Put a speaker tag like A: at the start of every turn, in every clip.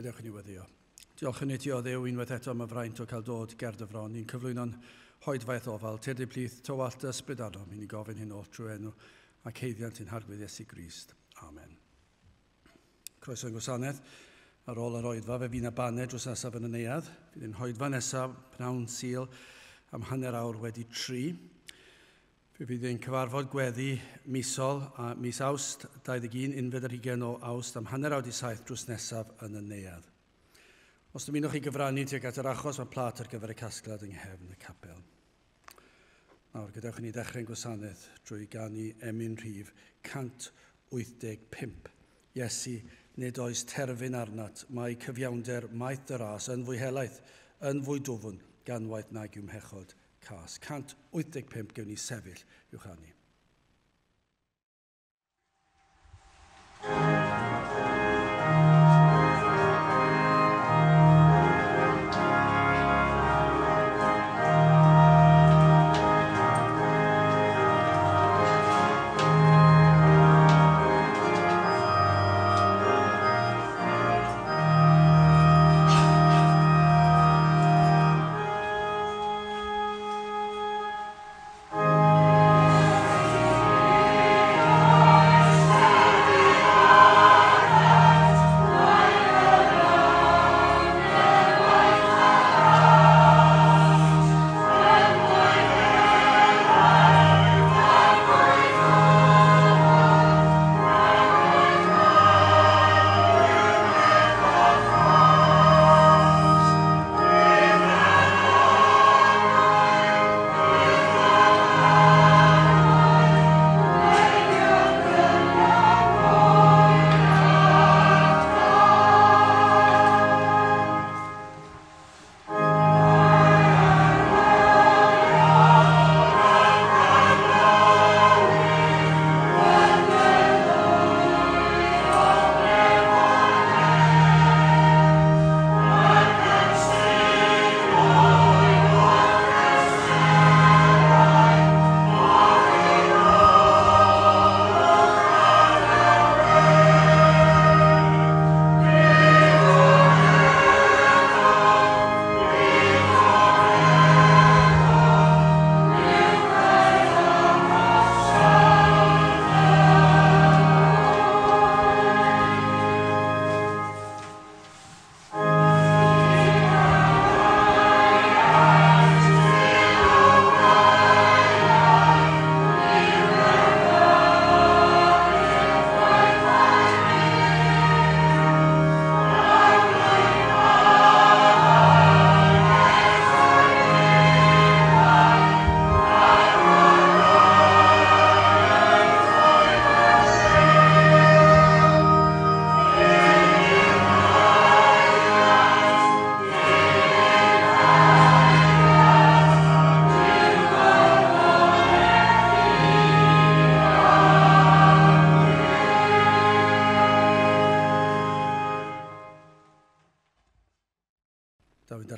A: Gadewch i ni weddïo. Diolch yn i ti o Dduw unwaith eto am y fraint o cael dod ger dy fron. Ni'n cyflwyno'n hoedfaeth ofal, tyrd i plith tywallt dy ysbryd arnom. I ni gofyn hyn oll trwy enw ac haeddiant ein Harglwydd Iesu Grist. Amen. Croeso i'n gwasanaeth. Ar ôl yr oedfa, fe fydd 'na baned drws nesaf yn y neuadd. Fydd ein hoedfa nesaf, pnawn Sul, am 3:30. Fe fydd ein cyfarfod gweddi misol a mis Awst 21, 21 o Awst am 6:30 drws nesaf yn y neuadd. Os dymunwch chi gyfrannu tuag at yr achos, mae plât ar gyfer y casgliad yng nghefn y capel. Nawr, gadewch i ni ddechrau'n gwasanaeth drwy ganu emyn rhif 185. Iesu, nid oes terfyn arnat, mae cyfiawnder maith dy ras yn fwy helaeth, yn fwy dwfn, ganwaith nag yw mhechod cas. 185, gewn ni sefyll i'w chanu.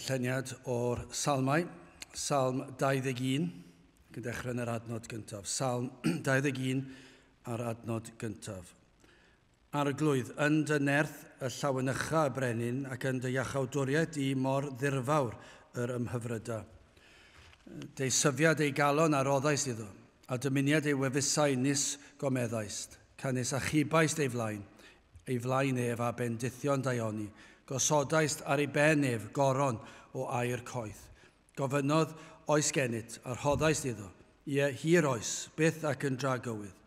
A: Darlleniad o'r Salmau, Salm 21, ac yn dechrau yn yr adnod gyntaf. Salm 21 a'r adnod gyntaf. Arglwydd, yn dy nerth y llawenycha y brenin ac yn dy iachawdwriaeth di mor ddirfawr yr ymhyfryda. Deisyfiad ei galon a roddaist iddo, a dymuniad ei wefusau nis gomeddaist, canys achubaist ei flaen ef a bendithion daioni, gosodaist ar ei ben ef goron o aur coeth. Gofynnodd oes gennyt, a rhoddaist iddo, ie, hir oes, byth ac yn dragywydd.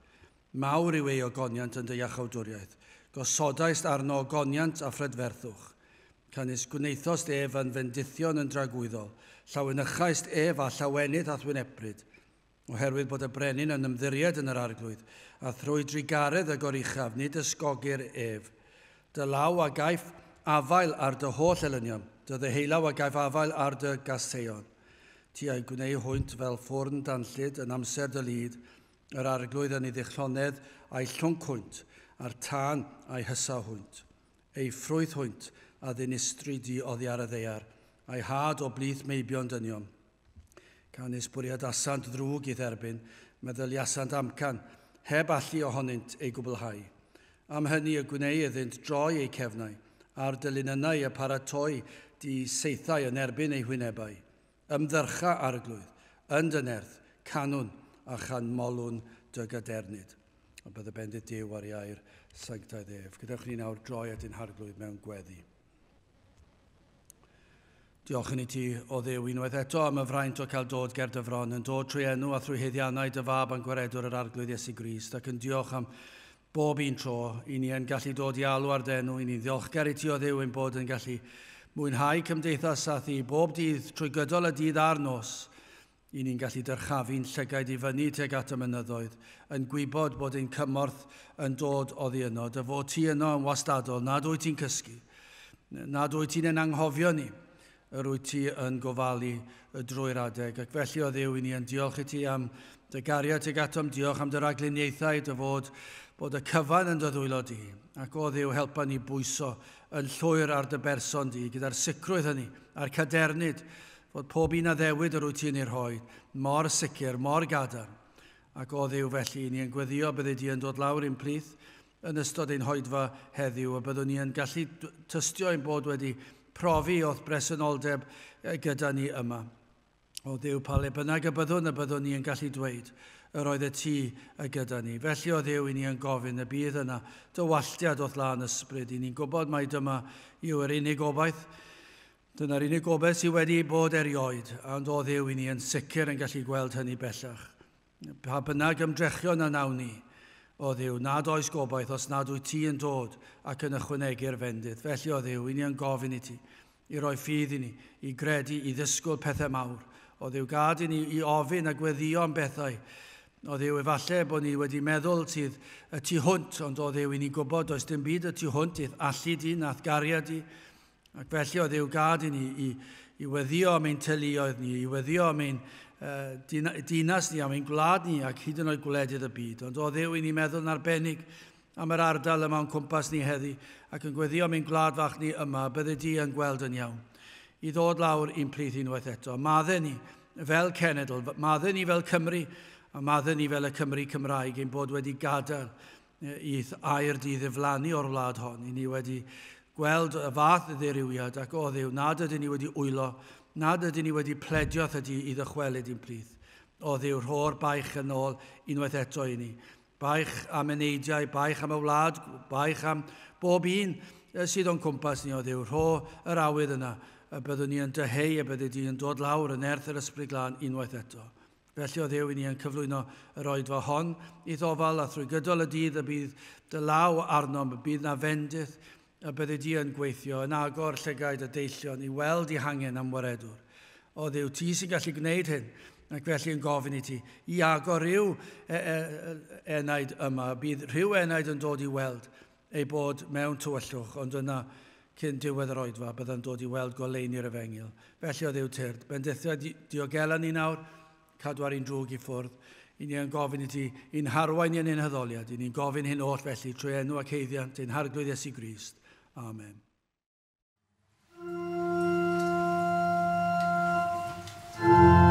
A: Mawr yw ei ogoniant yn dy iachawdwriaeth. Gosodaist arno ogoniant a phrydferthwch. Canys gwnaethost ef yn fendithion yn dragwyddol. Llawenychaist ef a llawenydd a'th wynebryd. Oherwydd bod y brenin yn ymddiried yn yr arglwydd, a thrwy drugaredd y goruchaf nid ysgogir ef. Dy law a gaiff afael ar dy holl elynion, dy ddeheullaw a gaiff afael ar dy gaseion. Ti a'i gwneu hwynt fel ffwrn danllyd yn amser dy lid, yr arglwydd yn ei ddichlonedd a'i llwnc hwynt, a'r tân a'i hysa hwynt. Ei ffrwyth hwynt a ddinistri di oddi ar y ddaear, a'i had o blith meibion dynion. Canys bwriadasant ddrwg i dderbyn, meddyliasant amcan, heb allu ohonynt ei gwblhau. Am hynny y gwneu iddynt droi eu cefnau, Ar dy linynnau y paratoi di saethau yn erbyn eu hwynebau. Ymddyrcha Arglwydd, yn dy nerth, canwn a chanmolwn dy gadernid. A bydde bendith Duw ar ei air sanctaidd ef. Gadewch ni nawr droi at ein Harglwydd mewn gweddi. Diolch yn i ti, o Dduw, unwaith eto am y fraint o cael dod ger dy fron, yn dod trwy enw a thrwy haeddiannau dy fab a'n gwaredwr yr Arglwydd Iesu Grist, ac yn diolch am bob un tro i ni yn gallu dod i alw ar dy enw, i ni'n ddiolchgar i ti, o Dduw, ein bod yn gallu mwynhau cymdeithas â thi bob dydd trwy gydol y dydd a'r nos. I ni'n gallu dyrchafu'n llygaid i fyny tuag at y mynyddoedd, yn gwybod bod ein cymorth yn dod oddi yno, dy fod ti yno yn wastadol, nad wyt ti'n cysgu, nad wyt ti'n ein anghofio ni, yr wyt ti yn gofalu drwy'r adeg. Ac felly, o Dduw, i ni yn diolch i ti am dy gariad tuag atom, diolch am dy ragluniaethau, dy fod bod y cyfan yn dy ddwylo di. Ac o Dduw, helpa ni bwyso yn llwyr ar dy berson di, gyda'r sicrwydd hynny, a'r cadernid, fod pob un addewid yr wyt ti'n ei rhoi, mor sicr, mor gadarn. Ac o Dduw, felly, ni yn gweddio bydde di yn dod lawr i'n plith yn ystod ein hoedfa heddiw, a byddwn ni yn gallu tystio ein bod wedi profi o'th bresenoldeb gyda ni yma. O Dduw, pa le bynnag y byddwn ni yn gallu dweud, yr oedd y ti y gyda ni. Felly, o Dduw, i ni yn gofyn y bydd yna dywalltiad o'th lân ysbryd. I ni'n gwybod mai dyma yw yr unig obaith. Dyna'r unig gobaith sydd wedi bod erioed, ond o Dduw, i ni yn sicr yn gallu gweld hynny bellach. Pa bynnag ymdrechion a nawn ni, o Dduw, nad oes gobaith os nad wyt ti yn dod ac yn ychwanegu'r fendith. Felly, o Dduw, i ni yn gofyn i ti, i roi ffydd i ni, i gredu, i ddisgwyl pethau mawr. O Dduw, gad i ni i ofyn a gweddio am bethau. O Dduw, efallai bod ni wedi meddwl sydd y tu hwnt, ond o Dduw, i ni'n gwybod does dim byd y tu hwnt i'th allu di, nath gariad di. Ac felly, o Dduw, gad i ni i weddio am ein teuluoedd ni, i weddio am ein dinas ni, am ein gwlad ni, ac hyd yn oed gwledydd y byd. Ond o Dduw, i ni meddwl yn arbennig am yr ardal yma o'n cwmpas ni heddi, ac yn gweddio am ein gwlad fach ni yma, bydde di yn gweld yn iawn. I ddod lawr i'n plith unwaith eto. Madde ni fel cenedl, madde ni fel Cymru, a madde ni fel y Cymru Cymraeg, ein bod wedi gadael i'th air di ddiflannu o'r wlad hon. I ni wedi gweld y fath ddirywiad, ac o Dduw, nad ydyn ni wedi wylo, nad ydyn ni wedi pledio ydy i ddychwelyd i'n plith. O Dduw, rho'r baich yn ôl unwaith eto i ni. Baich am eneidiau, baich am y wlad, baich am bob un sydd o'n cwmpas ni, o Dduw. Rho yr awydd yna, y byddwn ni yn dyheu, y bydde di yn dod lawr yn nerth yr Ysbryd Glân unwaith eto. Felly, o Dduw, i ni yn cyflwyno yr oedfa hon i ddofal, a thrwy gydol y dydd y bydd dy law arnom, y bydd na fendith, y bydde di yn gweithio, yn agor llygaid y deillion i weld i hangen am waredwr. O Dduw, ti sy'n gallu gwneud hyn, ac felly yn gofyn i ti, i agor rhyw enaid yma, bydd rhyw enaid yn dod i weld ei bod mewn tywyllwch, ond yna cyn diwedd yr oedfa, bydda'n dod i weld goleuni'r efengyl. Felly, o Dduw tyrd, bendithio diogela ni nawr, cadw ar ein drwg i ffwrdd. I ni yn gofyn i ti, i'n harwain i yn ein haddoliad, i ni'n gofyn hyn oll felly trwy enw ac haeddiant ein Harglwydd Iesu Grist. Amen.
B: Thank you.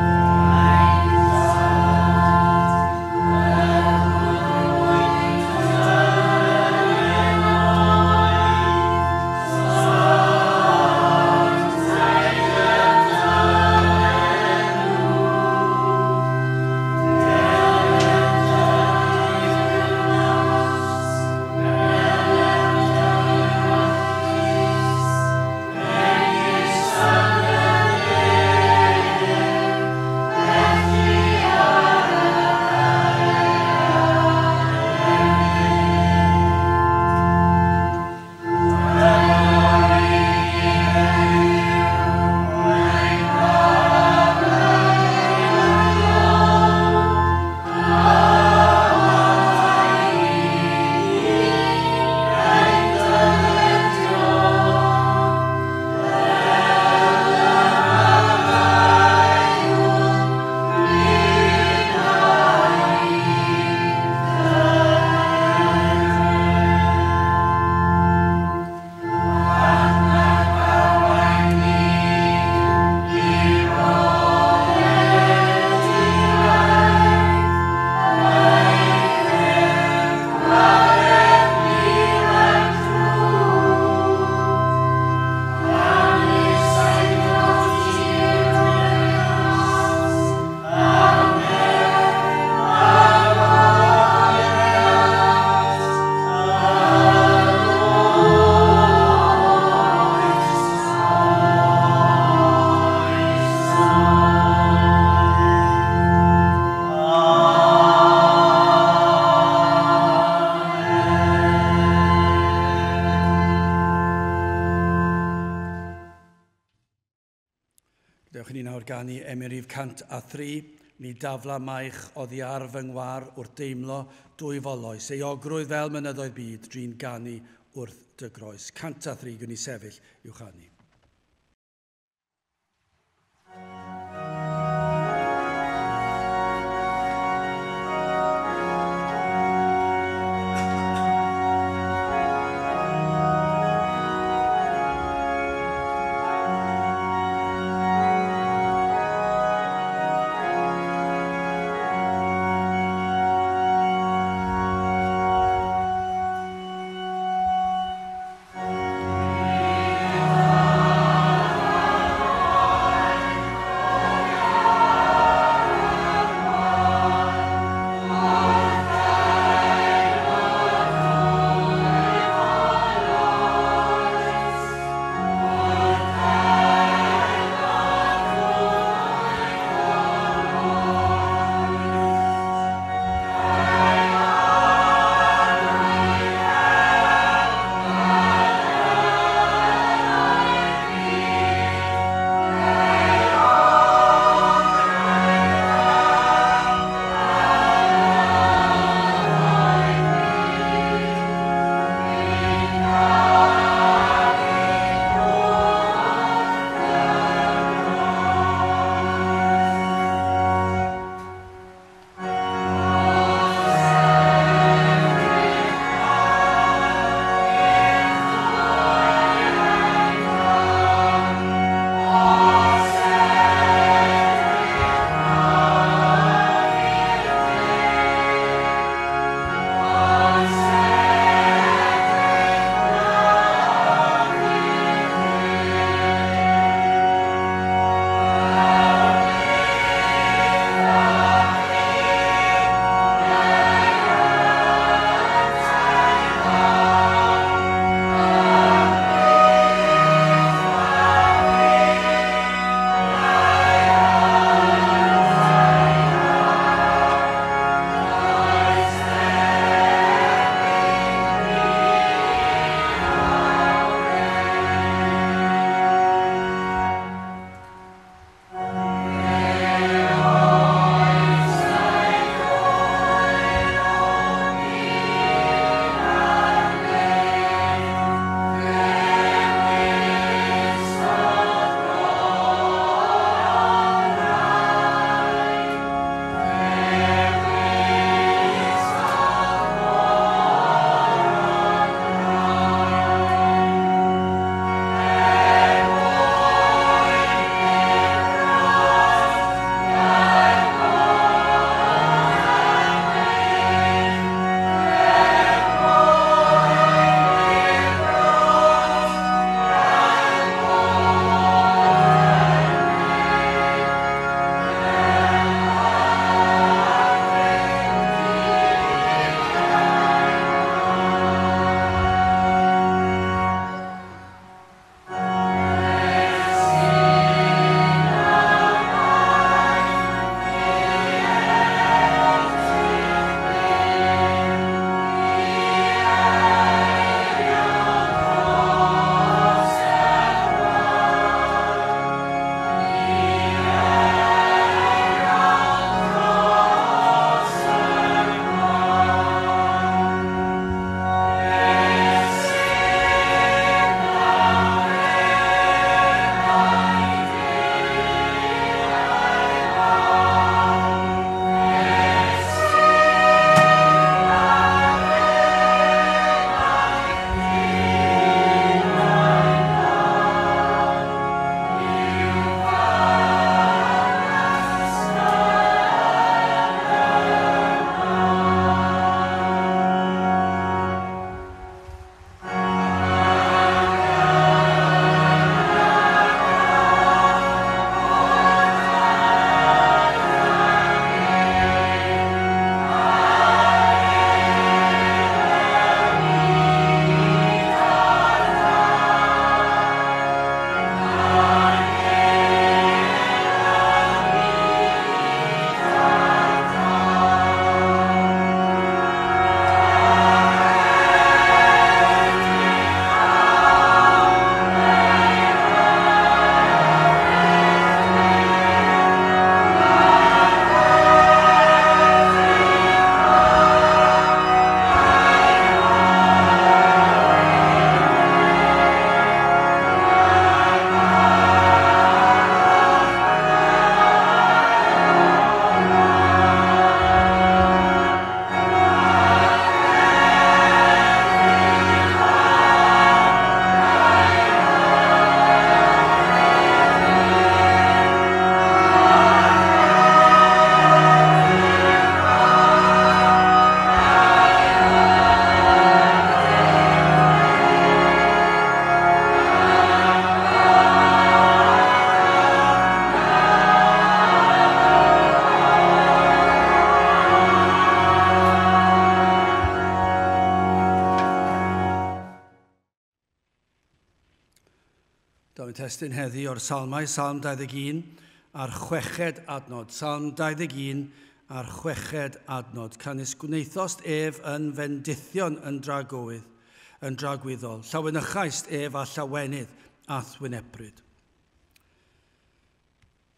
A: Nawr ganu emyn rhif 103, ni dafla maich oddi ar fy ngwar wrth deimlo dwyfoloes, euogrwydd fel mynyddoedd byd, drin ganu wrth dy groes. 103, gwn i sefyll i'w chanu.
B: Ni
A: Daw'n testun heddi o'r Salmau, Salm 21 a'r chweched adnod. Salm 21 a'r chweched adnod. Canys gwnaethost ef yn fendithion yn dragywydd, yn dragwyddol. Llawenychaist ef a llawenydd a'th wynebryd.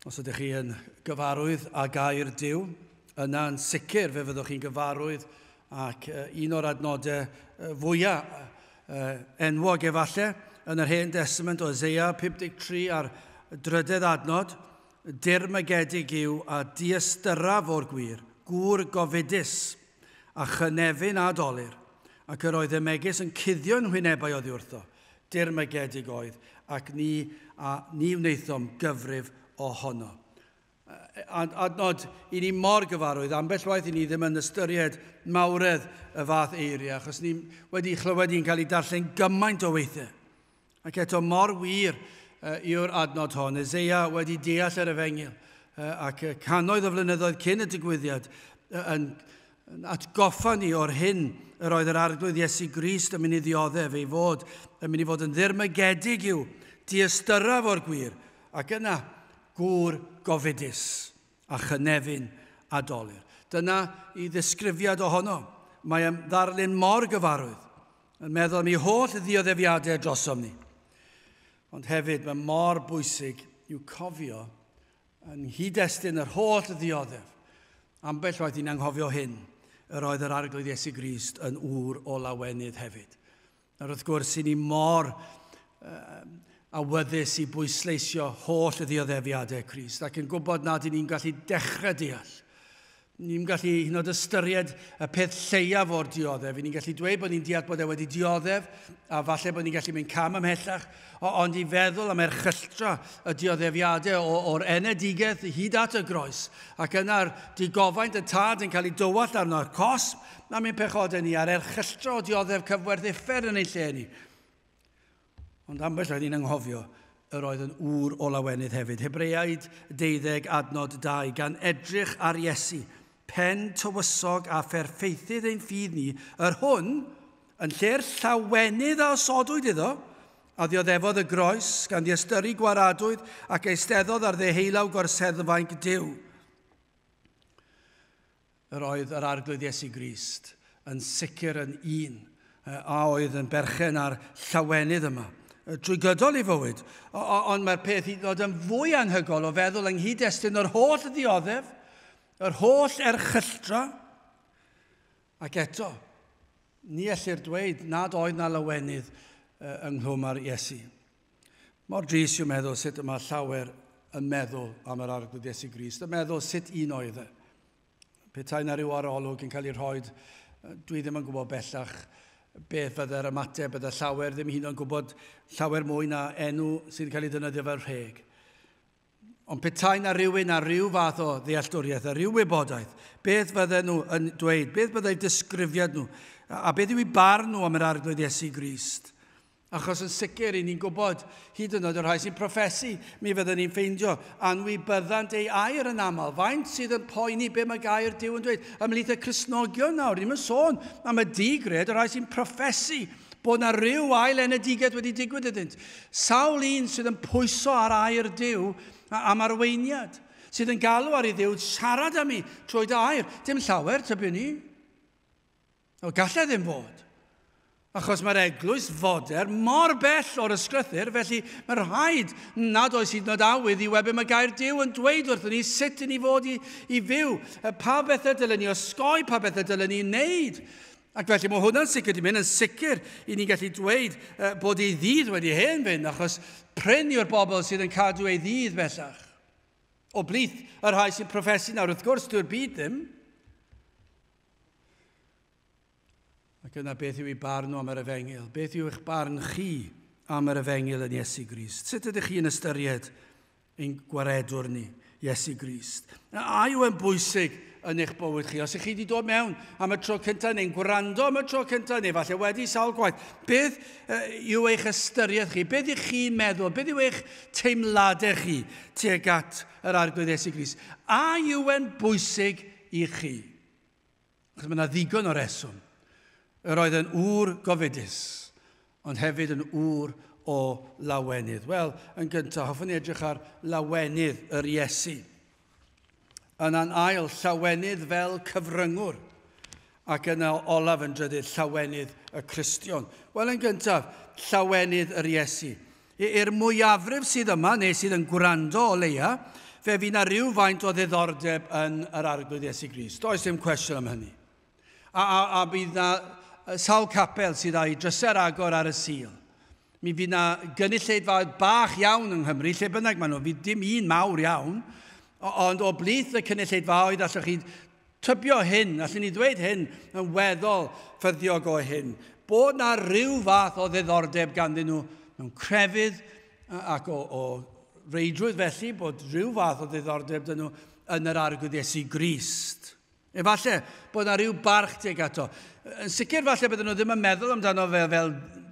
A: Os ydych chi yn gyfarwydd â gair Duw, yna yn sicr fe fyddwch chi'n gyfarwydd ac un o'r adnodau fwyaf enwog efallai yn yr Hen Testament o Eseia 53 a'r drydedd adnod, dirmygedig yw a diystyraf o'r gwir, gŵr gofidus a chynefin a dolur, ac yr oedd y megis yn cuddio'n hwynebau oddi wrtho, dirmygedig oedd, ac ni wnaethom gyfrif ohono. Adnod i ni mor gyfarwydd, ambell waith i ni ddim yn ystyried mawredd y fath eiriau, achos ni wedi chlywed i'n cael ei darllen gymaint o weithiau. Ac eto mor wir yw'r adnod hon. Eseia wedi deall yr efengyl ac cannoedd o flynyddoedd cyn y digwyddiad yn atgoffa ni o'r hyn yr oedd yr Arglwydd Iesu Grist yn mynd i ddioddef, ei fod yn mynd i fod yn ddirmygedig i'w diystyraf o'r gwir, ac yna gŵr gofidus a chynefin a dolur. Dyna i ddisgrifiad ohono. Mae yn ddarlun mor gyfarwydd, yn meddwl am ei holl ddioddefiadau drosom ni. Ond hefyd mae mor bwysig i'w cofio yn nghyd-destun yr holl ddioddef. Ambell waith i'n anghofio hyn, yr oedd yr Arglwydd Iesu Grist yn ŵr o lawenydd hefyd. Nawr wrth gwrs, i ni mor awyddus i bwysleisio holl ddioddefiadau Crist ac yn gwybod nad y'n ni'n gallu dechrau deall. Ni'n gallu hyd yn oed ystyried y peth lleiaf o'r dioddef. Ni'n gallu dweud bod ni'n deall bod e wedi dioddef, a falle bod ni'n gallu mynd cam ymhellach, ond i feddwl am erchylltra y dioddefiadau o'r enedigaeth hyd at y groes, ac yna'r digofaint y tad yn cael ei dywallt arno, a'r cosb am ein pechodau ni, a'r erchylltra o dioddef cyfwerth uffern yn ein lle ni. Ond ambell waith ni'n anghofio yr oedd yn ŵr o lawenydd hefyd. Hebreaid 12 adnod 2, gan edrych ar Iesu, pen tywysog a pherffeithydd ein ffydd ni, yr hwn, yn lle'r llawenydd a osodwyd iddo, a ddioddefodd y groes, gan ddiystyru gwaradwydd, ac eisteddodd ar ddeheulaw gorseddfainc Duw. Yr oedd yr Arglwydd Iesu Grist yn sicr yn un a oedd yn berchen ar llawenydd yma trwy gydol ei fywyd, ond mae'r peth i ddod yn fwy anhygoel o feddwl yng nghyd-destun yr holl ddioddef, yr holl erchylltra, ac eto, ni ellir dweud nad oedd na lawenydd ynghlwm ar Iesu. Mor drist yw meddwl sut y mae llawer yn meddwl am yr Arglwydd Iesu Grist, yn meddwl sut un oedd e. Petai na ryw arolwg yn cael ei rhoi, dwi ddim yn gwybod bellach beth fydde'r ymateb, bydde llawer ddim hyd yn oed yn gwybod llawer mwy na enw sydd yn cael ei ddefnyddio fel rheg. Ond petai na rhywun a rhyw fath o ddealltwriaeth a rhyw wybodaeth, beth fydden nhw yn dweud, beth byddai'r disgrifiad nhw, a beth yw eu barn nhw am yr Arglwydd Iesu Grist? Achos yn sicr, i ni'n gwybod, hyd yn oed y rhai sy'n proffesu, mi fydden ni'n ffeindio anwybyddant ei air yn aml. Faint sydd yn poeni be mae gair Duw yn dweud? Ymhlith y Cristnogion nawr, ni'n sôn am y digred, y rhai sy'n proffesu bod na ryw ail enedigaeth wedi digwydd iddynt. Sawl un sydd yn pwyso ar air Duw am arweiniad, sydd yn galw ar ei Dduw siarad am mi trwy dy air. Dim llawer, tybiwn ni. O, gallai ddim fod. Achos mae'r eglwys fodern mor bell o'r ysgrythur, felly mae rhaid nad oes hyd yn oed awydd i weld be mae gair Duw yn dweud wrthyn ni sut i ni fod i fyw, pa bethau dylen ni osgoi, pa bethau dylen ni wneud. Ac felly mae hwnna'n sicr di mynd yn sicr i ni gallu dweud bod ei ddydd wedi hen fynd, achos prin yw'r bobl sydd yn cadw ei ddydd bellach. O blith y rhai sy'n proffesu nawr, wrth gwrs, dyw'r byd ddim. Ac yna beth yw ei barn nhw am yr efengyl? Beth yw eich barn chi am yr efengyl yn Iesu Grist? Sut ydych chi'n ystyried ein gwaredwr ni, Iesu Grist? A yw e'n bwysig yn eich bywyd chi? Os ych chi wedi dod mewn am y tro cyntaf neu'n gwrando am y tro cyntaf neu falle wedi sawl gwaith, beth yw eich ystyriaeth chi? Beth ych chi'n meddwl? Beth yw eich teimladau chi tuag at yr Arglwydd Iesu Grist? A yw e'n bwysig i chi? Achos mae yna ddigon o reswm. Yr oedd yn ŵr gofidus, ond hefyd yn ŵr o lawenydd? Wel, yn gyntaf, hoffwn i edrych ar lawenydd yr Iesu. Yna'n ail, llawenydd fel cyfryngwr. Ac yna olaf yn drydydd, llawenydd y Cristion. Wel, yn gyntaf, llawenydd yr Iesu. I'r mwyafrif sydd yma, neu sydd yn gwrando o leia, fe fydd 'na rywfaint o ddiddordeb yn yr Arglwydd Iesu Grist. Does dim cwestiwn am hynny. A bydd 'na sawl capel sydd â'i drysau ar agor ar y Sul. Mi fydd 'na gynulleidfaoedd bach iawn yng Nghymru, lle bynnag maen nhw, fydd dim un mawr iawn, ond o blith y cynulleidfaoedd allwch chi tybio hyn, allwn ni ddweud hyn yn weddol ffyddiog o hyn, bod 'na ryw fath o ddiddordeb ganddyn nhw mewn crefydd ac o reidrwydd felly bod rhyw fath o ddiddordeb dyn nhw yn yr Arglwydd Iesu Grist. Efallai bod yna rhyw barch tuag ato. Yn sicr falle bydden nhw ddim yn meddwl amdano fe fel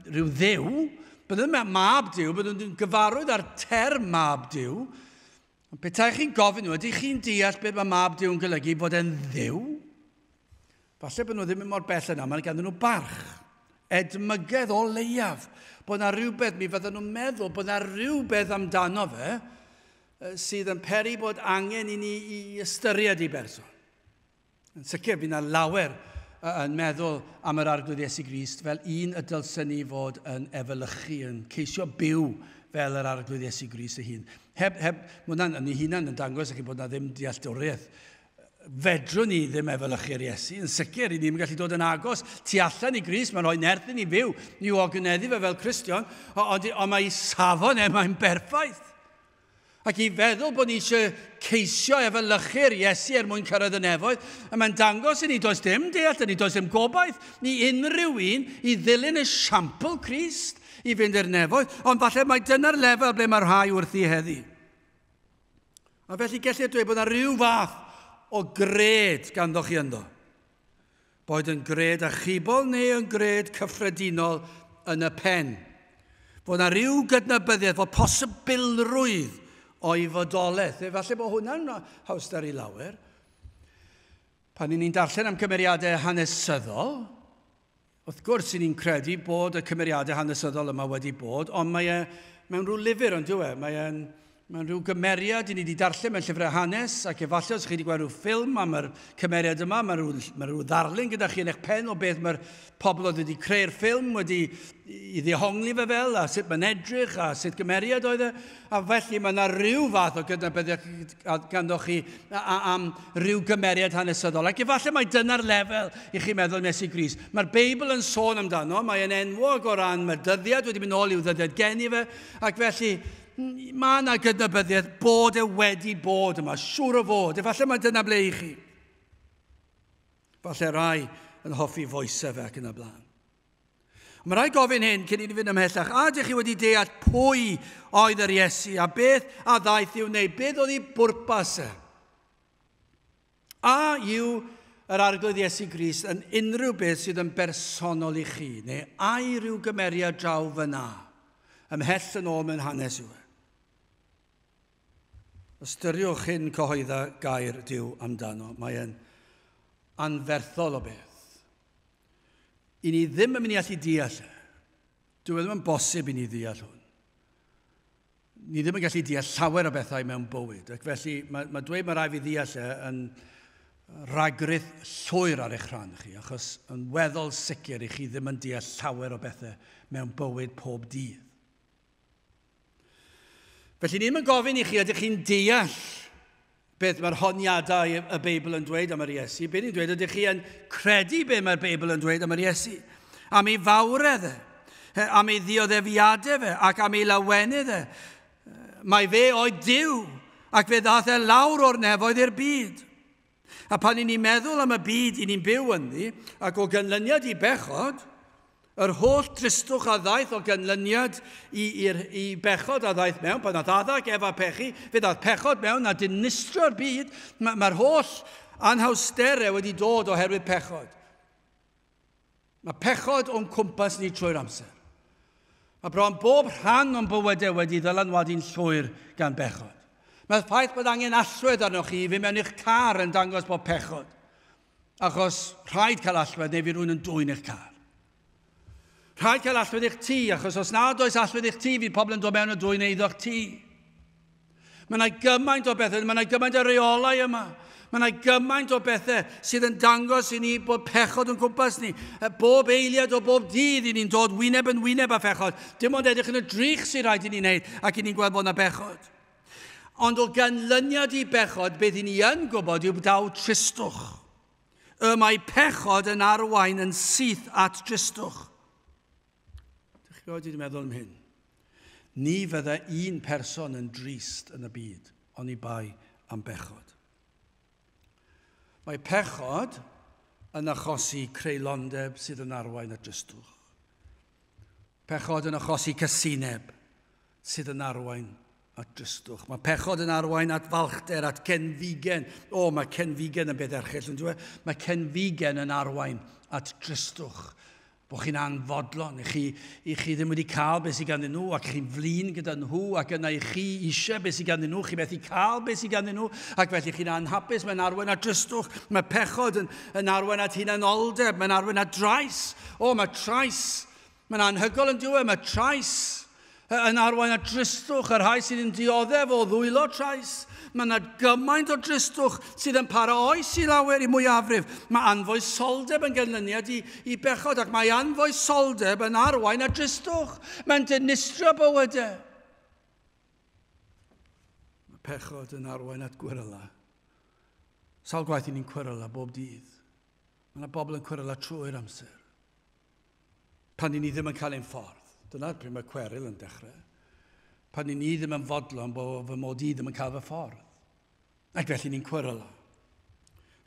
A: rhyw dduw, bydden nhw'n mab Duw, bydden nhw'n gyfarwydd â'r term mab Duw. Ond petai chi'n gofyn nhw, ydych chi'n deall beth mae mab Duw yn golygu, bod e'n dduw? Falle bod nhw ddim yn mor bell yna, mae ganddyn nhw barch. Edmygedd o leiaf, bod yna rhywbeth, mi fydden nhw'n meddwl bod yna rhywbeth amdano fe sydd yn peri bod angen i ni i ystyried i berson. Yn sicr, fydd yna lawer yn meddwl am yr Arglwydd Iesu Grist fel un y dylsen ni fod yn efelychu, yn ceisio byw fel yr Arglwydd Iesu Grist ei hun. Heb, mae hwnna'n yn ei hunan yn dangos i chi bod yna ddim dealltwriaeth. Fedrwn ni ddim efelychu'r Iesu, yn sicr, i ni'n gallu dod yn agos tu allan i Grist, mae'n rhoi nerth i ni fyw, ni ogoneddu fe fel Cristion, ond mae ei safon e, mae'n berffaith. Ac i feddwl bod ni eisiau ceisio efelychu'r Iesu er mwyn cyrraedd y nefoedd, a mae'n dangos i ni does dim deall, ni does dim gobaith, ni unrhyw un i ddilyn esiampl Crist i fynd i'r nefoedd, ond falle mai dyna'r lefel ble mae rhai wrthi heddi. A felly gellir dweud bod yna rhyw fath o gred ganddo chi ynddo. Boed yn gred achubol neu yn gred cyffredinol yn y pen. Bod yna rhyw gydnabyddiaeth, fod posibilrwydd o'i fodolaeth. Efallai bod hwnna'n hawster i lawer. Pan ni'n darllen am cymeriadau hanesyddol, wrth gwrs ni'n credu bod y cymeriadau hanesyddol yma wedi bod, ond mae e mewn rhyw lyfr, ond dyw e? Mae e'n Mae'n rhyw gymeriad i ni wedi darllen mewn llyfrau hanes, ac efallai os chi wedi gweld rhyw ffilm am yr cymeriad yma, mae rhyw ddarlun gyda chi yn eich pen o beth mae'r pobl oedd wedi creu'r ffilm wedi i ddehongli fe fel, a sut mae'n edrych, a sut gymeriad oedd e. A felly mae yna rhyw fath o gydnabyddiaeth ganddo chi am rhyw gymeriad hanesyddol. Ac efallai mae dyna'r lefel i chi meddwl am Iesu Grist. Mae'r Beibl yn sôn amdano, mae'n enwog o ran, mae'r dyddiad wedi mynd nôl i'w ddyddiad geni fe, ac felly mae yna gydnabyddiaeth bod e wedi bod yma, siŵr o fod. Efallai mae dyna ble i chi. Falle rai yn hoffi foesau fe ac yn y blaen. Mae rhaid gofyn hyn cyn i ni fynd ymhellach. A ydych chi wedi deall pwy oedd yr Iesu a beth a ddaeth i'w wneud? Beth oedd ei bwrpas e? A yw yr Arglwydd Iesu Grist yn unrhyw beth sydd yn bersonol i chi, neu ai rhyw gymeriad draw fyna, ymhell yn ôl mewn hanes yw e? Ystyriwch hyn cyhoedda gair Duw amdano. Mae e'n anferthol o beth. I ni ddim yn mynd i allu deall e. Dyw e ddim yn bosib i ni ddeall hwn. Ni ddim yn gallu deall llawer o bethau mewn bywyd. Ac felly mae dweud mae rhaid fi ddeall e yn ragrith llwyr ar eich rhan chi, achos yn weddol sicr i chi ddim yn deall llawer o bethau mewn bywyd pob dydd. Felly ni ddim yn gofyn i chi, ydych chi'n deall beth mae'r honiadau y Beibl yn dweud am yr Iesu. Be ni'n dweud, ydych chi yn credu beth mae'r Beibl yn dweud am yr Iesu? Am ei fawredd e, am ei ddioddefiadau fe, ac am ei lawenydd e. Mae fe oedd Duw, ac fe ddaeth e lawr o'r nefoedd i'r byd. A pan ni'n meddwl am y byd i ni'n byw ynddi, ac o ganlyniad i bechod, yr holl dristwch a ddaeth o ganlyniad i bechod a ddaeth mewn, pan ddaeth Adda ac Efa pechu, fe ddaeth pechod mewn a dinistrio'r byd. Mae'r holl anhawsterau wedi dod oherwydd pechod. Mae pechod o'n cwmpas ni trwy'r amser. Mae bron bob rhan o'n bywydau wedi ddylanwadu'n llwyr gan bechod. Mae'r ffaith bod angen allwedd arnoch chi i fynd mewn i'ch car yn dangos bod pechod. Achos rhaid cael allwedd neu fydd rhywun yn dwyn eich car. Rhaid cael allwedd i'ch tŷ, achos os nad oes allwedd i'ch tŷ, fydd pobl yn dod mewn y dwyn eiddo'ch tŷ. Mae yna gymaint o bethau, mae yna gymaint o reolau yma. Mae yna gymaint o bethau sydd yn dangos i ni bod pechod yn cwmpas ni. Bob eiliad o bob dydd i ni'n dod wyneb yn wyneb â phechod. Dim ond edrych yn y drych sy'n rhaid i ni wneud ac i ni'n gweld bod yna bechod. Ond o ganlyniad i bechod, beth i ni yn gwybod yw daw tristwch. Y mae pechod yn arwain yn syth at dristwch. Dych chi wedi meddwl am hyn? Ni fydda un person yn drist yn y byd, oni bai am bechod. Mae pechod yn achosi creulondeb sydd yn arwain at dristwch. Pechod yn achosi casineb sydd yn arwain at dristwch. Mae pechod yn arwain at falchder, at cenfigen. O, mae cenfigen yn beth erchyll, yn dweud. Mae cenfigen yn arwain at dristwch. Bod chi'n anfodlon, i chi ddim wedi cael beth sydd ganddyn nhw, ac chi'n flin gyda nhw, ac yna i chi eisiau beth sydd ganddyn nhw, chi methu cael beth sydd ganddyn nhw, ac felly chi'n anhapus, mae'n arwain at dristwch. Mae pechod yn arwain at hunanoldeb, mae'n arwain at drais. O, mae trais, mae'n anhygoel yn diwedd, mae trais yn arwain at dristwch, y rhai sydd yn dioddef o ddwylo trais. Mae yna gymaint o dristwch sydd yn para oes i lawer i mwyafrif. Mae anfoesoldeb yn ganlyniad i bechod, ac mae anfoesoldeb yn arwain at dristwch. Mae'n dinistrio bywydau. Mae pechod yn arwain at gweryla. Sawl gwaith i ni'n cweryla bob dydd. Mae yna bobl yn cweryla trwy'r amser. Pan i ni ddim yn cael ein ffordd. Dyna pryd mae cweryl yn dechrau. Pan i ni ddim yn fodlon bod fy mod i ddim yn cael fy ffordd. Ac felly ni'n cweryla.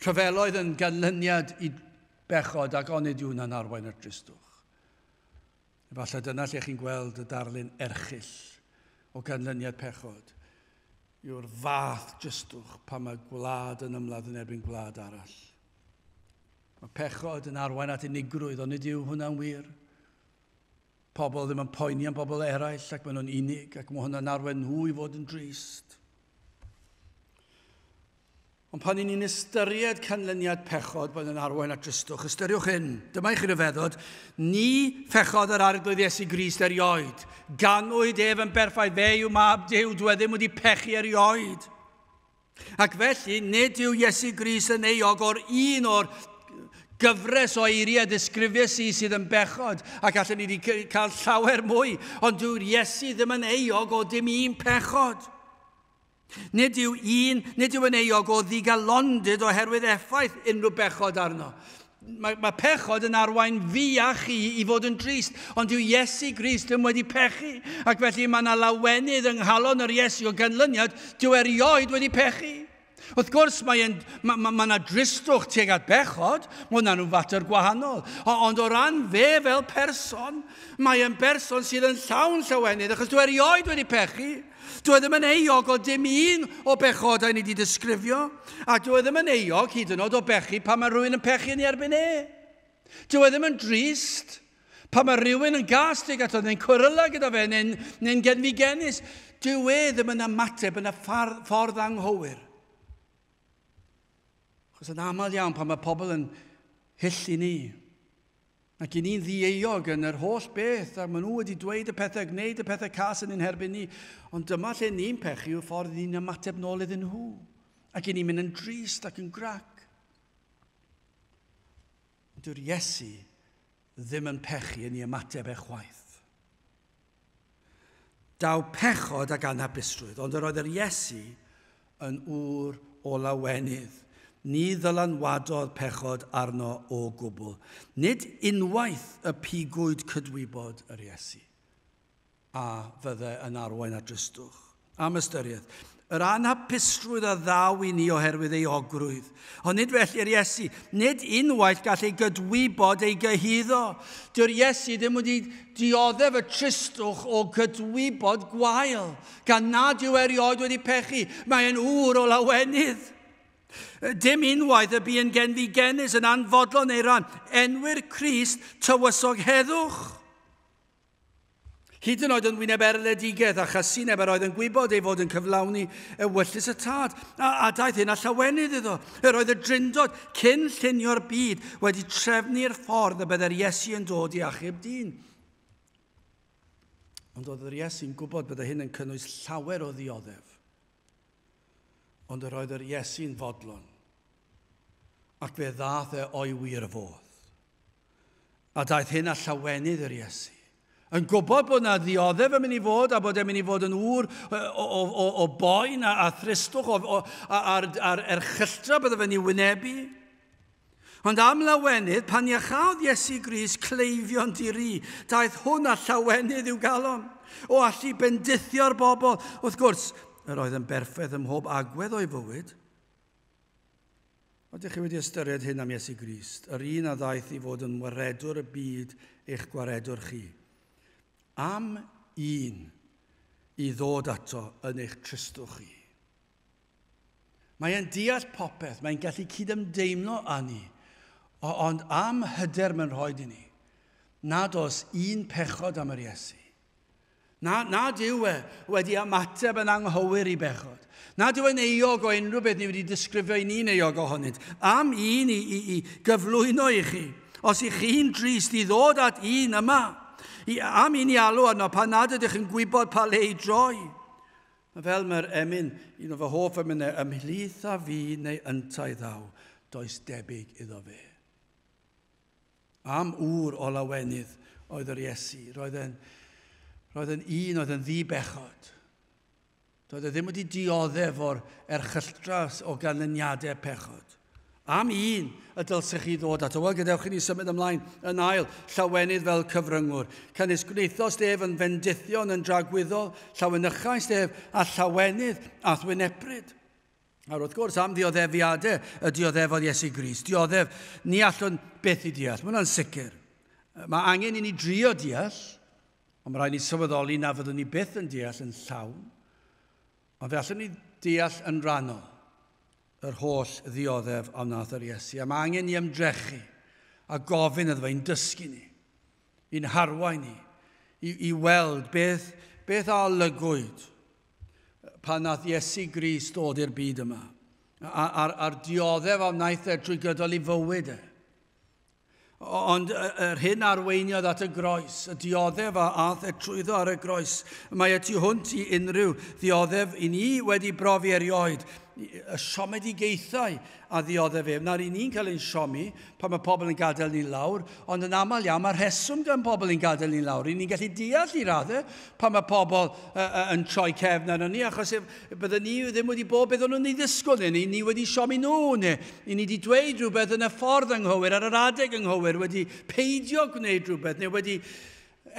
A: Rhyfeloedd yn ganlyniad i bechod ac onid yw hwnna'n arwain at dristwch. Efallai dyna lle chi'n gweld y darlun erchyll o ganlyniad pechod yw'r fath dristwch pan mae gwlad yn ymladd yn erbyn gwlad arall. Mae pechod yn arwain at unigrwydd, onid yw hwnna'n wir? Pobl ddim yn poeni am bobl eraill ac maen nhw'n unig ac mae hwnna'n arwain nhw i fod yn drist. Ond pan ni'n ystyried canlyniad pechod bod yn arwain at dristwch, ystyriwch hyn, dyma i chi ryfeddod, ni phechodd yr Arglwydd Iesu Grist erioed. Ganwyd ef yn berffaith, fe yw mab Duw, dwi ddim wedi pechu erioed. Ac felly, nid yw Iesu Grist yn euog o'r un o'r gyfres o eiriau disgrifiais i sydd yn bechod, ac allan ni wedi cael llawer mwy, ond dyw'r Iesu ddim yn euog o dim un pechod. Nid yw yn euog o ddigalondid oherwydd effaith unrhyw bechod arno. Mae pechod yn arwain fi a chi i fod yn drist, ond dyw Iesu Grist ddim wedi pechu, ac felly mae yna lawenydd yng nghalon yr Iesu o ganlyniad, dyw erioed wedi pechu. Wrth gwrs, mae yna dristwch tuag at bechod, mae hwnna'n fater gwahanol. Ond o ran fe fel person, mae e'n berson sydd yn llawn llawenydd, achos dwi erioed wedi pechu. Dwi ddim yn euog o dim un o bechodau ni wedi disgrifio, a dwi ddim yn euog hyd yn oed o bechu pan mae rhywun yn pechu yn ei erbyn e. Dwi ddim yn drist pan mae rhywun yn gastig ato, neu'n cweryla gyda fe, neu'n genfigennus. Dwi e ddim yn ymateb yn y ffordd anghywir. Achos yn aml iawn pan mae pobl yn hyll i ni, ac i ni'n ddieuog yn yr holl beth, a maen nhw wedi dweud y pethau, gwneud y pethau cas yn ein herbyn ni, ond dyma lle ni'n pechu yw'r ffordd ni'n ymateb nôl iddyn nhw. Ac i ni'n mynd yn drist ac yn grac. Dyw'r Iesu ddim yn pechu yn ei ymateb e chwaith. Daw pechod ac anhapusrwydd, ond yr oedd yr Iesu yn ŵr o lawenydd. Ni ddylanwadodd pechod arno o gwbl. Nid unwaith y pigwyd cydwybod yr Iesu a fydde yn arwain at dristwch. Am ystyriaeth, yr anhapusrwydd a ddaw i ni oherwydd ei ogrwydd. Ond nid felly'r Iesu, nid unwaith gall ei gydwybod ei gyhuddo. Dyw'r Iesu ddim wedi dioddef y tristwch o gydwybod gwael, gan nad yw erioed wedi pechu. Mae'n ŵr o lawenydd. Dim unwaith y bu yn genfigennus yn anfodlon ei ran. Enwir Crist tywysog heddwch. Hyd yn oed yn wyneb erledigaeth a chasineb yr oedd yn gwybod ei fod yn cyflawni ewyllys y tad. A daeth hyn a llawenydd iddo. Yr oedd y drindod cyn llunio'r byd wedi trefnu'r ffordd y byddai'r Iesu yn dod i achub dyn. Ond oedd yr Iesu'n gwybod bod hyn yn cynnwys llawer o ddioddef. Ond yr oedd yr Iesu'n fodlon. Ac fe ddaeth e o'i wir fodd. A daeth hyn â llawenydd yr Iesu. Yn gwybod bod yna ddioddef yn mynd i fod a bod e'n mynd i fod yn ŵr o boen a thristwch a'r erchylltra bydde fe'n ei wynebu. Ond am lawenydd, pan iachaodd Iesu Grist cleifion di-ri, daeth hwn â llawenydd i'w galon, o allu bendithio'r bobl. Wrth gwrs, yr oedd yn berffaith ym mhob agwedd o'i fywyd. Ydych chi wedi ystyried hyn am Iesu Grist, yr un a ddaeth i fod yn waredwr y byd eich gwaredwr chi? Am un i ddod ato yn eich tristwch chi. Mae e'n deall popeth, mae'n gallu cydymdeimlo â ni, ond am hyder mae'n rhoi i ni, nad oes un pechod am yr Iesu. Nad yw e wedi ymateb yn anghywir i bechod. Nad yw e'n euog o unrhyw beth ni wedi disgrifio i ni'n euog ohonynt. Am un i gyflwyno i chi. Os i chi'n drist i ddod at un yma, am un i alw arno pan nad ydych yn gwybod pa le i droi. Mae fel mae'r emyn, un o fy hoff emynau, ymhlith a fi neu yntau ddaw, does debyg iddo fe. Am ŵr o lawenydd oedd yr Iesu. Roedd yn un oedd yn ddi-bechod. Doedd e ddim wedi dioddef o'r erchylltra o ganlyniadau pechod. Am un y dylsech chi ddod ato. Wel, gadewch i ni symud ymlaen yn ail, llawenydd fel cyfryngwr. Canys gwnaethost ef yn fendithion yn dragwyddol, llawenychaist ef a llawenydd a'th wynebryd. A wrth gwrs, am ddioddefiadau y dioddefodd Iesu Grist. Dioddef, ni allwn byth i deall. Mae hwnna'n sicr. Mae angen i ni drio deall, ond mae rhaid ni sylweddoli na fyddwn ni byth yn deall yn llawn. Ond fe allwn ni deall yn rhannol yr holl ddioddef a wnaeth yr Iesu. A mae angen i ymdrechu a gofyn iddo fe i'n dysgu ni, i'n harwain ni, i weld beth a olygwyd pan nath Iesu Grist dod i'r byd yma. A'r dioddef a wnaeth e trwy gydol ei fywyd e. Ond yr hyn arweiniodd at y groes, y dioddef a aeth e trwyddo ar y groes, mae e tu hwnt i unrhyw ddioddef i ni wedi brofi erioed, y siomedigaethau a ddioddef ef. Nawr, i ni'n cael ein siomi pan mae pobl yn gadael ni lawr, ond yn aml iawn mae'r rheswm gan pobl yn gadael ni lawr. I ni'n gallu deall i raddau pan mae pobl yn troi cefn arno ni, achos bydden ni ddim wedi bod beth o'n nhw'n ei ddisgwyl, neu ni wedi siomi nhw, neu i ni wedi dweud rhywbeth yn y ffordd anghywir, ar yr adeg anghywir, wedi peidio gwneud rhywbeth, neu wedi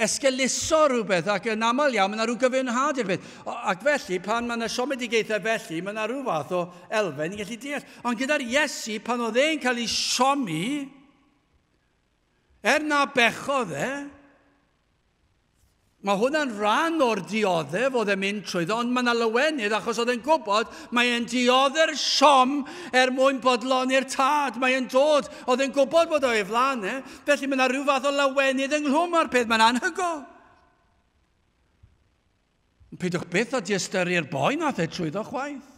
A: esgeuluso rhywbeth, ac yn aml iawn mae yna rhyw gyfiawnhad i'r beth. Ac felly, pan mae yna siomedigaethau felly, mae yna rhyw fath o elfen i'n gallu deall. Ond gyda'r Iesu, pan oedd e'n cael ei siomi, er na bechodd e, mae hwnna'n rhan o'r dioddef oedd e'n mynd trwyddo, ond mae yna lawenydd achos oedd e'n gwybod mae e'n diodde'r siom er mwyn bodloni'r tad. Mae e'n dod, oedd e'n gwybod bod o'i flaen e, felly mae yna rhyw fath o lawenydd ynghlwm â'r peth, mae'n anhygoel. Peidiwch byth â diystyru'r boi nath e trwyddo chwaith.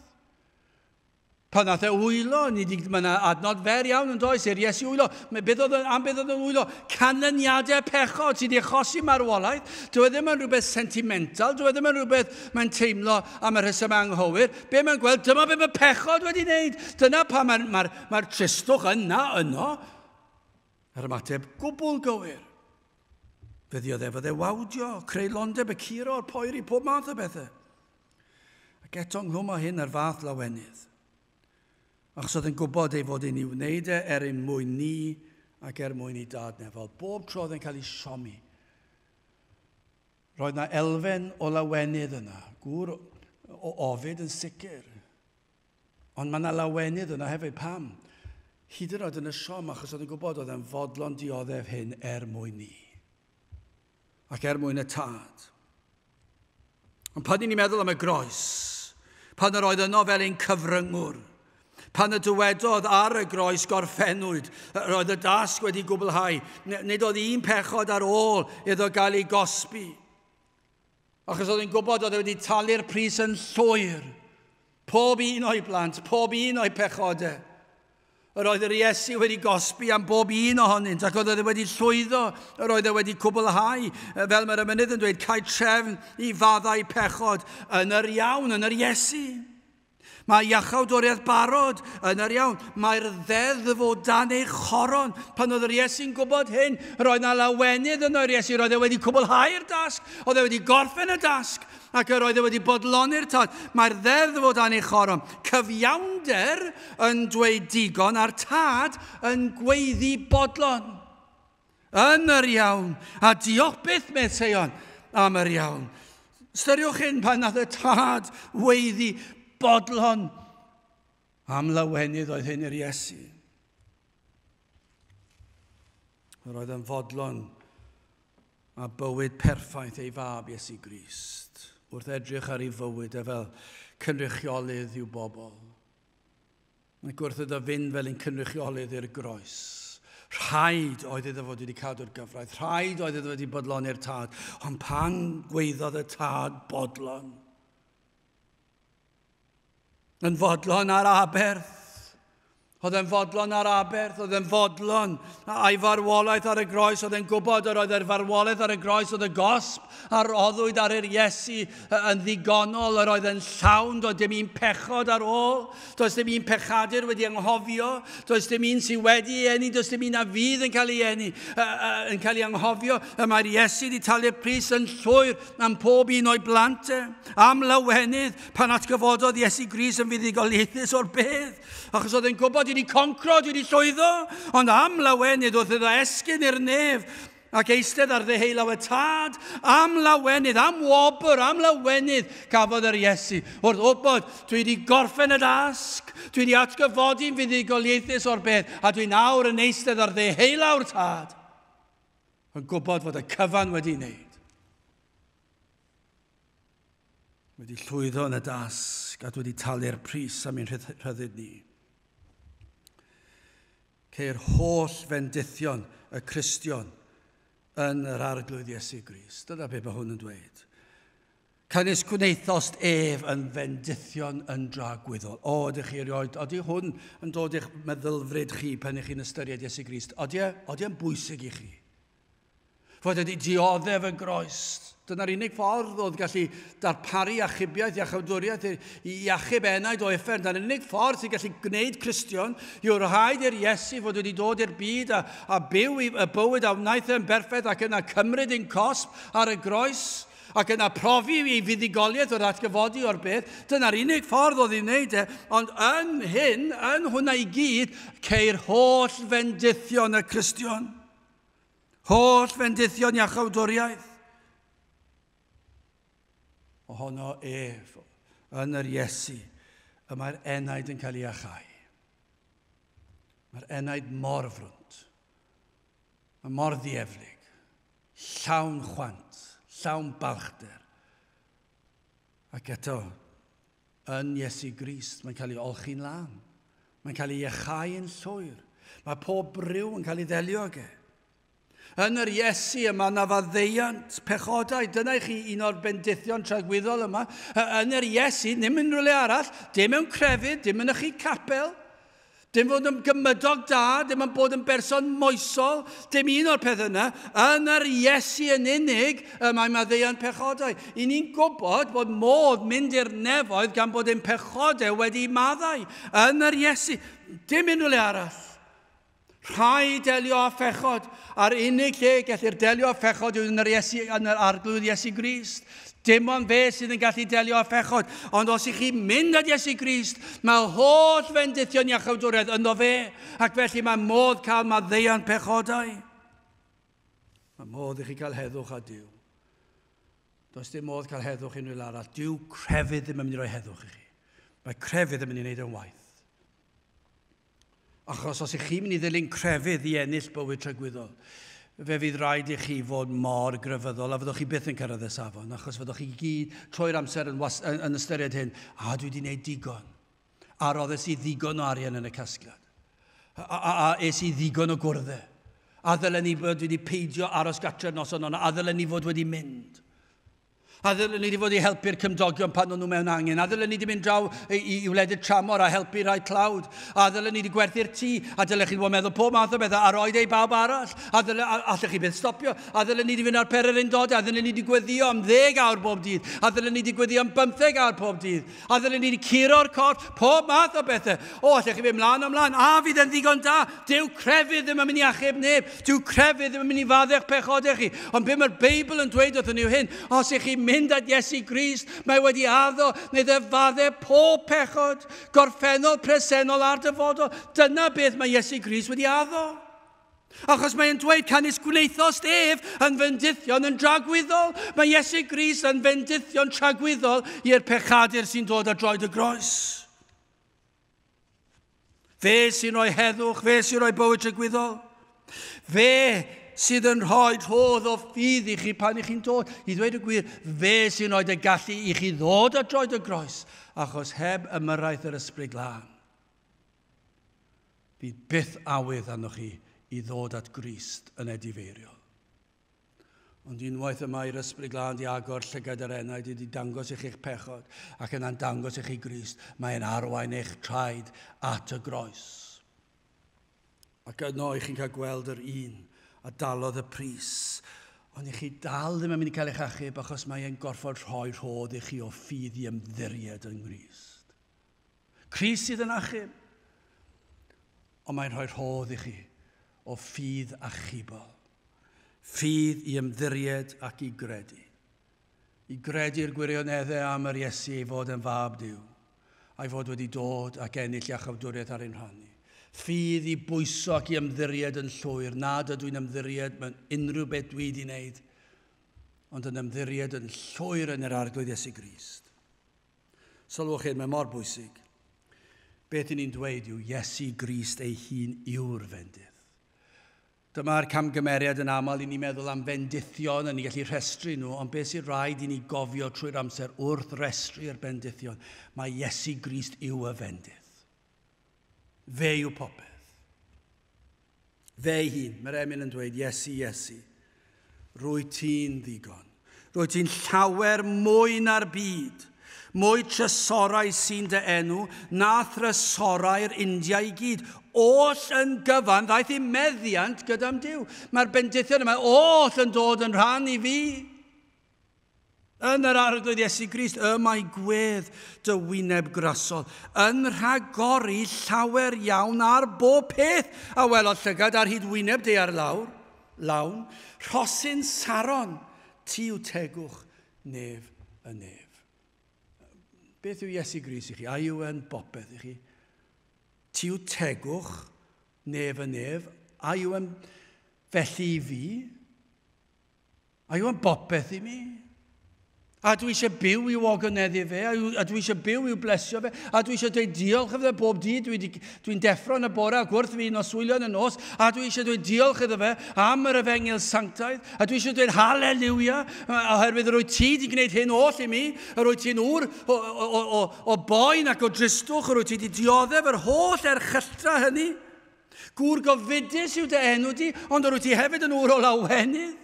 A: Pan nath e wylo, mae yna adnod fer iawn yn does, i'r Iesu wylo. Am beth oedd yn wylo? Canlyniadau pechod sydd wedi achosi marwolaeth. Dyw e ddim yn rhywbeth sentimental, dyw e ddim yn rhywbeth mae'n teimlo am y rheswm anghywir. Be mae'n gweld, dyma be mae pechod wedi wneud. Dyna pa mae'r tristwch yna, yno. Yr ymateb gwbl gywir. Fe ddioddefodd e wawdio, creulondeb, y curo'r poeri, pob math o bethau. Ac eto ynghlwm â hyn ar fath lawenydd. Achos oedd yn gwybod ei fod e'n ei wneud e er ein mwyn ni ac er mwyn i dad nefol. Bob tro oedd e'n cael ei siomi. Roedd yna elfen o lawenydd yna. Gŵr o ofid yn sicr. Ond mae yna lawenydd yna hefyd. Pam? Hyd yn oed yn y siom, achos oedd yn gwybod oedd e'n fodlon dioddef hyn er mwyn ni. Ac er mwyn y tad. Ond pan ni'n meddwl am y groes, pan yr oedd yno fel ein cyfryngwr, pan y dywedodd ar y groes gorffennwyd, roedd y dasg wedi gwblhau. Nid oedd un pechod ar ôl iddo gael ei gosbi. Achos oedd e'n gwybod oedd e wedi talu'r pris yn llwyr. Pob un o'i blant, pob un o'i pechodau. Yr oedd yr Iesu wedi gosbi am bob un ohonynt, ac oedd e wedi llwyddo, yr oedd e wedi cwblhau, fel mae'r emynydd yn dweud, cael trefn i faddau pechod yn yr iawn, yn yr Iesu. Mae iachawdwriaeth barod yn yr iawn. Mae'r ddeddf o dan ei choron. Pan oedd yr Iesu'n gwybod hyn, roedd 'na lawenydd yno i'r Iesu. Roedd e wedi cwblhau'r dasg, oedd e wedi gorffen y dasg, ac yr oedd e wedi bodloni'r Tad. Mae'r ddeddf o dan ei choron. Cyfiawnder yn dweud digon, a'r Tad yn gweiddi bodlon. Yn yr iawn. A diolch byth, medd Seion, am yr iawn. Ystyriwch hyn pan nath y Tad weiddi bodlon. Am lawenydd oedd hyn i'r Iesu. Yr oedd yn fodlon a bywyd perffaith ei fab Iesu Grist wrth edrych ar ei fywyd e fel cynrychiolydd i'w bobl. Ac wrth iddo fynd fel un cynrychiolydd i'r groes. Rhaid oedd iddo fod wedi cadw'r gyfraith, rhaid oedd iddo wedi bodloni'r Tad, ond pan gweiddodd y Tad bodlon, yn fodlon ar aberth, oedd e'n fodlon ar aberth, oedd e'n fodlon a'i farwolaeth ar y groes, oedd e'n gwybod yr oedd yr farwolaeth ar y groes, oedd y gosb a roddwyd ar yr Iesu yn ddigonol, yr oedd e'n llawn, doedd dim un pechod ar ôl, does dim un pechadur wedi anghofio, does dim un sydd wedi ei eni, does dim un a fydd yn cael ei eni, yn cael ei anghofio. Y mae'r Iesu wedi talu'r pris yn llwyr am pob un o'i blant e. Am lawenydd pan atgyfododd Iesu Grist yn fuddugoliaethus o'r bedd, achos oedd e'n gwybod dwi wedi concro, dwi wedi llwyddo, ond am lawenydd wrth iddo esgyn i'r nef ac eistedd ar ddeheulaw y Tad, am lawenydd, am wobr, am lawenydd gafodd yr Iesu. Wrth wybod, dwi wedi gorffen y dasg, dwi wedi atgyfodi'n fuddugoliaethus o'r bedd, a dwi nawr yn eistedd ar ddeheulaw'r Tad, yn gwybod fod y cyfan wedi wneud. Wedi llwyddo yn y dasg a dwi wedi talu'r pris am ein rhyddid ni. Ceir holl fendithion y Cristion yn yr Arglwydd Iesu Grist. Dyna be mae hwn yn dweud. Canys gwnaethost ef yn fendithion yn dragwyddol. O, ydych chi erioed, oeddi hwn yn dod i'ch meddylfryd chi pan ych chi'n ystyried Iesu Grist? Oeddi e'n bwysig i chi? Fod wedi dioddef y groes. Dyna'r unig ffordd oedd gallu darparu achubiaeth, iachawdwriaeth i achub enaid o uffern. Dyna'r unig ffordd sy'n gallu gwneud Cristion yw'r rhaid i'r Iesu fod wedi dod i'r byd a byw y bywyd a wnaeth e'n berffaith ac yna cymryd ein cosb ar y groes ac yna profi ei fuddugoliaeth o'r atgyfodi o'r beth. Dyna'r unig ffordd oedd i wneud e. Ond yn hyn, yn hwnna i gyd, ceir holl fendithion y Cristion. Holl fendithion iachawdwriaeth. Ohono ef yn yr Iesu y mae'r enaid yn cael ei achau. Mae'r enaid mor frwnt, mae mor ddieflig, llawn chwant, llawn balchder. Ac eto, yn Iesu Grist, mae'n cael ei olchi'n lân. Mae'n cael ei iachau yn llwyr. Mae pob briw yn cael ei ddelio ag e. Yn yr Iesu yma na faddeuant pechodau. Dyna i chi un o'r bendithion tragwyddol yma. Yn yr Iesu, ddim yn rhywle arall, dim mewn crefydd, dim yn eich capel, dim fod yn gymydog da, dim yn bod yn berson moesol, dim un o'r peth yna. Yn yr Iesu yn unig y mae maddeuant pechodau. I ni'n gwybod bod modd mynd i'r nefoedd gan bod ein pechodau wedi maddau. Yn yr Iesu, dim unrhyw le arall. Rhaid delio â phechod, a'r unig lle gellir delio â phechod yw yn yr Iesu, yn yr Arglwydd Iesu Grist. Dim ond fe sydd yn gallu delio â phechod. Ond os ych chi'n mynd at Iesu Grist, mae holl fendithion iachawdwriaeth ynddo fe, ac felly mae modd cael maddeuant pechodau. Mae modd i chi cael heddwch â Duw. Does dim modd cael heddwch unrhyw arall. Dyw crefydd ddim yn mynd i roi heddwch i chi. Mae crefydd yn mynd i wneud yn waith. Achos os ych chi'n mynd i ddilyn crefydd i ennill bywyd tragwyddol, fe fydd rhaid i chi fod mor grefyddol a fyddwch chi byth yn cyrraedd y safon, achos fyddwch chi gyd trwy'r amser yn ystyried hyn, a dwi wedi gwneud digon, a roddes i ddigon o arian yn y casgliad, a es i ddigon o gwrddau, a ddylen ni fod wedi peidio aros gartref noson yna, a ddylen ni fod wedi mynd. A ddylen ni wedi fod i helpu'r cymdogion pan o'n nhw mewn angen. A ddylen ni wedi mynd draw i wledydd tramor a helpu rai tlawd. A ddylen ni wedi gwerthu'r tŷ. A dylech chi fod meddwl pob math o bethau a roed ei bawb arall. A ddylen, allech chi byth stopio. A ddylen ni wedi fynd ar pererindod. A ddylen ni wedi gweddio am 10 awr bob dydd. A ddylen ni wedi gweddio am 15 awr pob dydd. A ddylen ni wedi curo'r corff. Pob math o bethau. O, allech chi fynd mlaen o mlaen. A fydd yn ddigon da. Dyw crefydd ddim yn mynd i achub neb. Dyw crefydd ddim yn mynd i faddeu'ch pechodau chi. Ond be mae'r Beibl yn dweud wrthyn ni yw hyn. Os ych chi'n mynd at Iesu Grist, mae wedi addo wneud e faddau pob pechod, gorffennol, presennol a'r dyfodol. Dyna beth mae Iesu Grist wedi addo. Achos mae'n dweud, canys gwnaethost ef yn fendithion yn dragwyddol. Mae Iesu Grist yn fendithion tragwyddol i'r pechadur sy'n dod ar droed y groes. Fe sy'n rhoi heddwch, fe sy'n rhoi bywyd tragwyddol. Fe sydd yn rhoi rhodd o ffydd i chi pan i chi'n dod. I ddweud y gwir, fe sy'n rhoi y gallu i chi ddod ar droed y groes, achos heb ymyrraeth yr Ysbryd Glân, fydd byth awydd arnoch chi i ddod at Grist yn edifeiriol. Ond unwaith y mae'r Ysbryd Glân di agor llygad yr enaid wedi dangos i chi'ch pechod ac yna'n dangos i chi Grist, mae'n arwain eich traed at y groes. Ac yno i chi'n cael gweld yr un a dalodd y pris. Ond i chi dal ddim yn mynd i cael eich achub achos mae'n gorfod rhoi rhodd i chi o ffydd i ymddiried yng Nghrist. Crist sydd yn achub, ond mae'n rhoi rhodd i chi o ffydd achubol. Ffydd i ymddiried ac i gredu. I gredu'r gwirioneddau am yr Iesu ei fod yn fab Duw, a'i fod wedi dod ac ennill iachawdwriaeth ar ein rhan ni. Ffydd i bwyso ac i ymddiried yn llwyr, nad ydw i'n ymddiried mewn unrhyw beth dwi wedi wneud, ond yn ymddiried yn llwyr yn yr Arglwydd Iesu Grist. Sylwch hyn, mae mor bwysig. Beth y'n ni'n dweud yw Iesu Grist ei hun yw'r fendith. Dyma'r camgymeriad yn aml i ni meddwl am fendithion a ni gallu rhestru nhw, ond beth sy'n rhaid i ni gofio trwy'r amser wrth restru'r bendithion, mae Iesu Grist yw y fendith. Fe yw popeth. Fe ei hun, mae'r emyn yn dweud, Iesu, Iesu, rwy ti'n ddigon. Rwy ti'n llawer mwy na'r byd, mwy trysorau sy'n dy enw, na thrysorau'r India i gyd. Oll yn gyfan ddaeth i meddiant gyda'm Duw. Mae'r bendithion yma oll yn dod yn rhan i fi. Yn yr Arglwydd Iesu Grist, y mae gwedd dy wyneb grasol yn rhagori llawer iawn ar bob peth a welodd llygad ar hyd wyneb daear lawr, lawn, rhosyn Saron, ti yw tegwch nef y nef. Beth yw Iesu Grist i chi? A yw e'n bopeth i chi? Ti yw tegwch nef y nef? A yw e'n felly i fi? A yw e'n bopeth i mi? A dwi eisiau byw i'w ogoneddu fe, a dwi eisiau byw i'w blesio fe, a dwi eisiau dweud diolch iddo fe bob dydd, dwi'n deffro yn y bore ac wrth fi noswylio yn y nos, a dwi eisiau dweud diolch iddo fe am yr efengyl sanctaidd, a dwi eisiau dweud haleluia, oherwydd yr wyt ti wedi gwneud hyn oll i mi, yr wyt ti'n ŵr o boen ac o dristwch, yr wyt ti wedi dioddef yr holl erchylltra hynny. Gŵr gofidus yw dy enw di, ond yr wyt ti hefyd yn ŵr o lawenydd.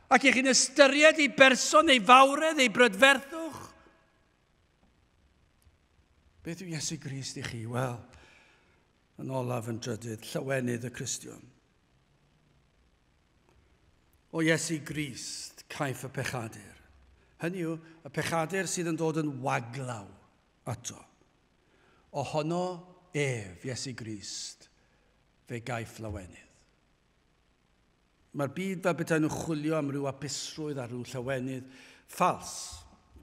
A: Ac i chi'n ystyried ei berson, ei fawredd, ei brydferthwch. Beth yw Iesu Grist i chi? Wel, yn olaf yn drydydd, llawenydd y Cristion. O Iesu Grist caiff y pechadur. Hynny yw, y pechadur sydd yn dod yn waglaw ato. Ohono ef, Iesu Grist, fe gaiff lawenydd. Mae'r byd fel petai nhw'n chwilio am ryw hapusrwydd a rhyw llawenydd ffals,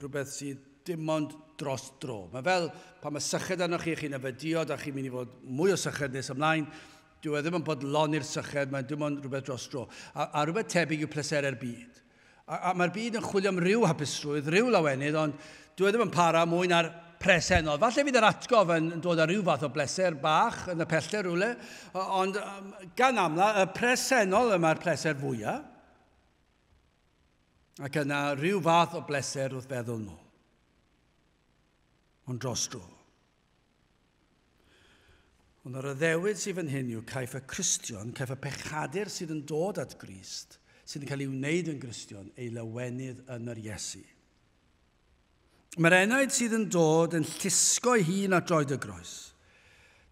A: rhywbeth sydd dim ond dros dro. Mae fel pan mae syched arnoch chi, chi'n yfed diod a chi'n mynd i fod mwy o syched nes ymlaen, dyw e ddim yn bodloni'r syched, mae'n dim ond rhywbeth dros dro. A rhywbeth tebyg yw pleserau'r byd. A mae'r byd yn chwilio am ryw hapusrwydd, ryw lawenydd, ond dyw e ddim yn para mwy na'r presennol. Falle fydd yr atgof yn dod â rhyw fath o bleser bach yn y pellter rhywle, ond gan amla, y presennol yma'r pleser fwyaf, ac yna rhyw fath o bleser wrth feddwl nôl. Ond dros dro. Ond yr addewid sydd fan hyn yw caiff y Cristion, caiff y pechadur sydd yn dod at Grist, sydd yn cael ei wneud yn Gristion, ei lawenydd yn yr Iesu. Mae'r enaid sydd yn dod yn llusgo ei hun at droed y groes.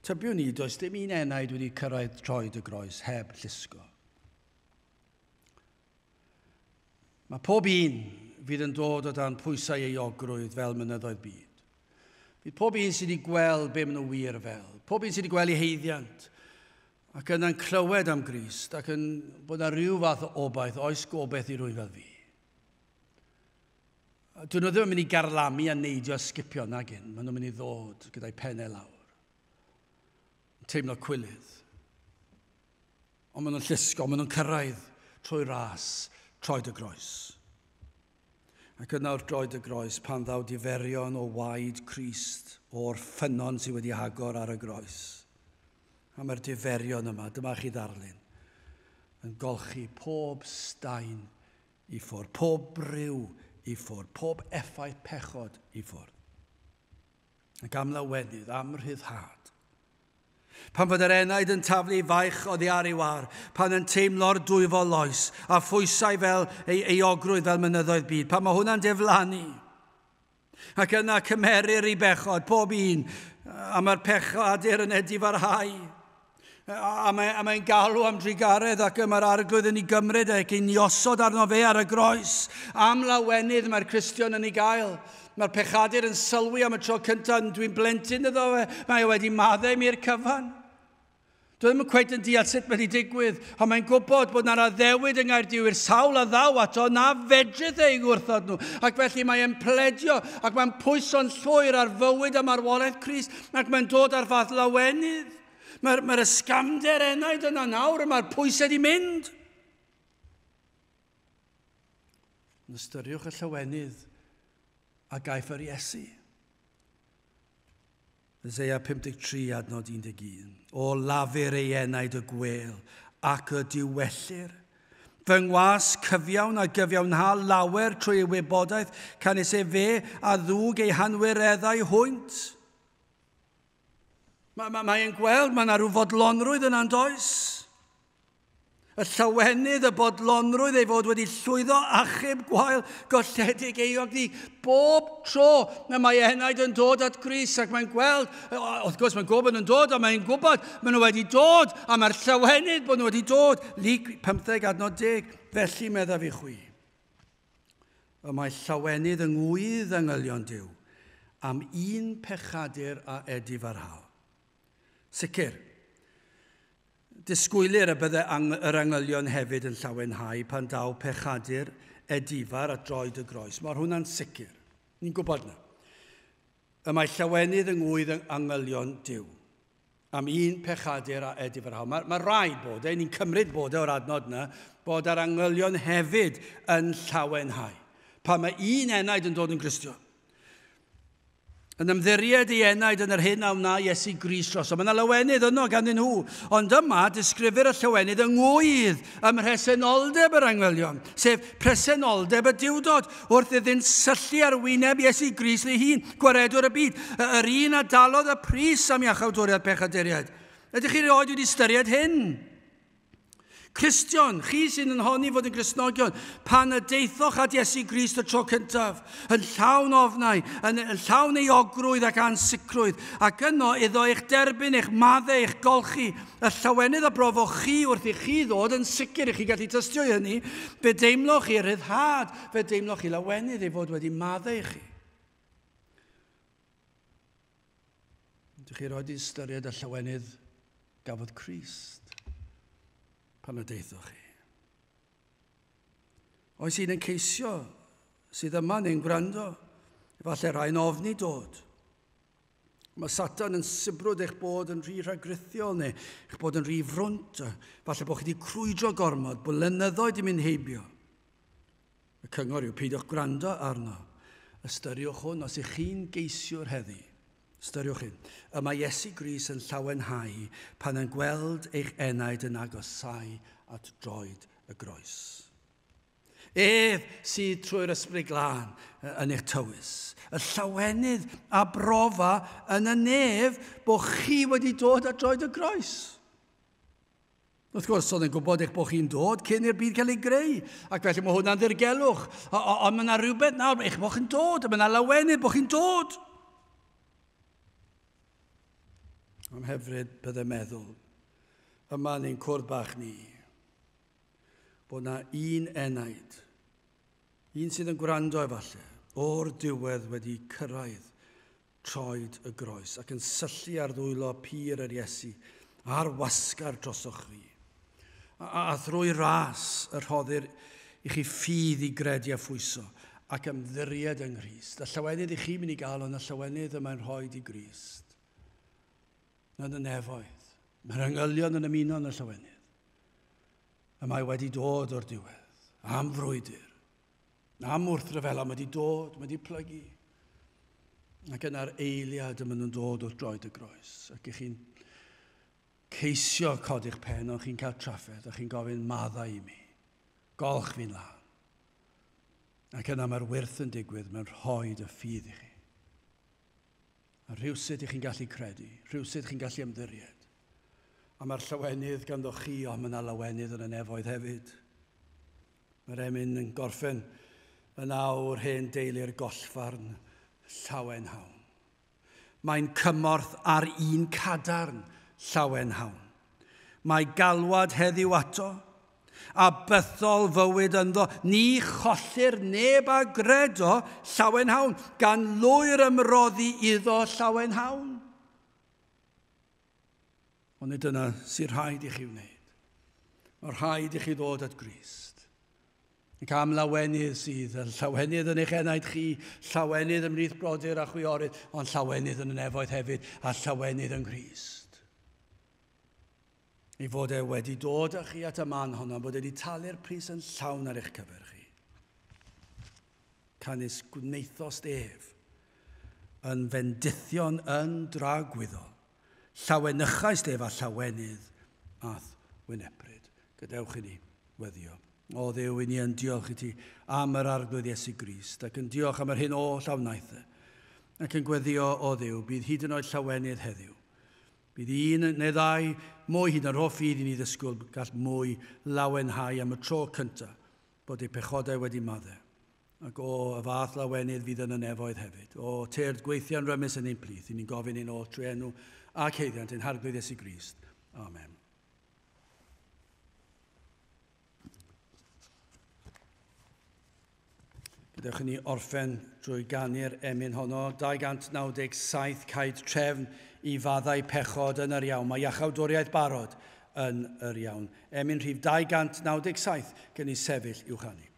A: Tybiwn ni, does dim un enaid wedi cyrraedd troed y groes heb llusgo. Mae pob un fydd yn dod o dan pwysau euogrwydd fel mynyddoedd byd. Fydd pob un sydd wedi gweld be maen nhw wir fel. Pob un sydd wedi gweld ei heiddiant. Ac yna'n clywed am Grist ac yn bod yna rhyw fath o obaith, oes gobaith i rywun fel fi. Dyn nhw ddim yn mynd i garlamu a neidio a sgipio nag un. Maen nhw'n mynd i ddod gyda'i pennau lawr. Teimlo cwilydd. Ond maen nhw'n llusgo, maen nhw'n cyrraedd trwy ras, troed y groes. Ac yna wrth droed y groes, pan ddaw diferion o waed Crist o'r ffynnon sydd wedi hagor ar y groes. A mae'r diferion yma, dyma chi ddarlun, yn golchi pob staen i ffwrdd, pob briw i ffwrdd, pob effaith pechod i ffwrdd. Ac am lawenydd, am rhyddhad. Pan fod yr enaid yn taflu faich oddi ar ei war, pan yn teimlo'r dwyfol loes a phwysau fel ei euogrwydd fel mynyddoedd byd, pan mae hwnna'n diflannu. Ac yna cymerir ei bechod, pob un, a mae'r pechadur yn edifarhau. A mae'n mae galw am drugaredd ac mae'r Arglwydd yn ei gymryd ac yn ei osod arno fe ar y groes. Am lawenydd mae'r Cristion yn ei gael. Mae'r pechadur yn sylwi am y tro cyntaf, dwi'n blentyn iddo fe, mae e wedi maddau mi'r cyfan. Dwi ddim yn cweit yn deall sut mae wedi digwydd, ond mae'n gwybod bod na'r addewid yng Nghaerdydd i'r sawl a ddaw ato na fedrith ei gwrthod nhw. Ac felly mae'n pledio ac mae'n pwyso'n llwyr ar fywyd a marwolaeth Crist ac mae'n dod ar fath lawenydd. Mae'r mae ysgamder enaid yna nawr, mae'r pwysau wedi mynd. Ystyriwch y llawenydd a gaiff yr Iesu. Isaiah 53 adnod 11. O lafur ei enaid y gwel ac y diwellir. Fy ngwas cyfiawn a gyfiawnha lawer trwy ei wybodaeth, canys e fe a ddwg ei hanwireddau hwynt. Mae'n mae, mae gweld, mae yna rhyw fodlonrwydd yna'n does. Y llawenydd, y bodlonrwydd ei fod wedi llwyddo achub gwael golledig euog ni. Bob tro na mae enaid yn dod at Grist ac mae'n gweld, wrth gwrs mae'n gwybod yn dod, ond mae'n gwybod maen nhw wedi dod, a mae'r llawenydd bod nhw wedi dod. Luc 15 adnod 10, felly meddaf i chwi. Y mae llawenydd yng ngwydd angylion Duw am un pechadur a edifarhao. Sicr, disgwylir y bydde yr angylion hefyd yn llawenhau pan daw pechadur edifar at droed y groes. Mae'r hwnna'n sicr. Ni'n gwybod na. Y mae llawenydd yng ngwydd angylion Duw am un pechadur a edifarhao. Mae, mae rhaid bod e, ni'n cymryd bod e o'r adnod yna, bod yr angylion hefyd yn llawenhau. Pan mae un enaid yn dod yn Gristion, yn ymddiried ei enaid yn yr hyn a wna Iesu Grist drosto. Mae yna lawenydd yno ganddyn nhw. Ond yma, disgrifir y llawenydd yng ngwydd ym mhresenoldeb yr angylion, sef presenoldeb y Duwdod, wrth iddynt syllu ar wyneb Iesu Grist ei hun, gwaredwr y byd, yr un a dalodd y pris am iachawdwriaeth pechaduriaid. Ydych chi erioed wedi ystyried hyn? Cristion, chi sy'n yn honni fod yn Gristnogion, pan y deithoch at Iesu Grist y tro cyntaf, yn llawn ofnau, yn llawn euogrwydd ac ansicrwydd, ac yno iddo eich derbyn, eich maddau, eich golchi, y llawenydd a brofoch chi wrth i chi ddod yn sicr i chi gallu tystio i hynny, fe deimloch chi ryddhad, fe deimloch chi lawenydd ei fod wedi maddau i chi. Ydych chi roed i ystyried y llawenydd gafodd Crist pan y deithoch chi? Oes un yn ceisio sydd yma neu'n gwrando? Efallai rhai'n ofni dod. Mae Satan yn sibrwd eich bod yn rhy rhagrithiol neu eich bod yn rhy frwnt. Falle bod chi wedi crwydro gormod, bod blynyddoedd wedi mynd heibio. Y cyngor yw peidiwch gwrando arno. Ystyriwch hwn os ych chi'n geisiwr heddi. Ystyriwch hyn. Y mae Iesu Grist yn llawenhau pan yn gweld eich enaid yn agosau at droed y groes. Ef sydd trwy'r Ysbryd Glân yn eich tywys. Y llawenydd a brofa yn y nef bod chi wedi dod at droed y groes. Wrth gwrs, oedd yn gwybod eich bod chi'n dod cyn i'r byd cael ei greu. Ac felly mae hwnna'n ddirgelwch. Ond mae yna rhywbeth nawr, eich bod chi'n dod, a mae yna lawenydd bod chi'n dod. Am hyfryd bydde meddwl, yma yn ein cwrdd bach ni, bod yna un enaid, un sydd yn gwrando efallai, o'r diwedd wedi cyrraedd troed y groes ac yn syllu ar ddwylo pur yr Iesu a'r wasgar drosoch chi. A thrwy ras y rhoddir i chi ffydd i gredu a phwyso ac ymddiried yng Nghrist. A llawenydd i chi mynd i gael, ond y llawenydd y mae'n rhoi i Grist. Yn y nefoedd. Mae'r angylion yn ymuno yn y llawenydd. Y mae wedi dod o'r diwedd, am frwydr, am wrthryfela, mae wedi dod, mae wedi plygu. Ac yna'r eiliad y maen nhw'n dod wrth droed y groes. Ac i chi'n ceisio codi'ch pen, ond chi'n cael trafferth, a chi'n gofyn maddau i mi. Golch fi'n lân. Ac yna mae'r wyrth yn digwydd, mae'n rhoi y ffydd i chi. A rhywsut i chi'n gallu credu, rhywsut chi'n gallu ymddiried. A mae'r llawenydd ganddo chi, ond mae yna lawenydd yn y nefoedd hefyd. Mae'r emyn yn gorffen yn awr hen deulu'r gollfarn llawen hawn. Mae'n cymorth ar un cadarn llawen hawn. Mae galwad heddiw ato, a bythol fywyd ynddo. Ni chollir neb a gredo llawen hawn, gan lwyr ymroddi iddo llawen hawn. Ond nid dyna sy'n rhaid i chi wneud. Mae rhaid i chi ddod at Grist. Ac am lawenydd sydd, y llawenydd yn eich enaid chi, llawenydd ymhlith brodyr a chwiorydd, ond llawenydd yn y nefoedd hefyd, a llawenydd yng Nghrist. Ei fod e wedi dod â chi at y man honno, bod e wedi talu'r pris yn llawn ar eich cyfer chi. Canys gwnaethost ef yn fendithion yn dragwyddol. Llawenychaist ef a llawenydd a'th wynebryd. Gadewch i ni weddio. O Dduw, i ni yn diolch i ti am yr Arglwydd Iesu Grist, ac yn diolch am yr hyn oll a wnaeth e. Ac yn gweddio, o Dduw, bydd hyd yn oed llawenydd heddiw. Bydd un neu ddau mwy hyd yn hoff ffydd i ni ddysgwyl gall mwy lawenhau am y tro cyntaf bod eu pechodau wedi maddau. Ac o y fath lawenydd fydd yn y nefoedd hefyd. O tyrd gweithio'n rymus yn ein plith, i ni'n gofyn ein oll trwy enw ac haeddiant ein Harglwydd Iesu Grist. Amen. Gadewch i ni orffen drwy ganu'r emyn honno. 297 caed trefn i faddau pechod yn yr iawn. Mae iachawdwriaeth barod yn yr iawn. Emyn rhif 297 gen i sefyll i'w chanu.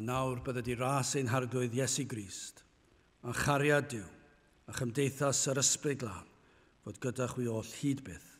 A: A nawr bydded i ras ein Harglwydd Iesu Grist, a chariad Duw, a chymdeithas yr Ysbryd Glân, fod gyda chwi oll hyd byth.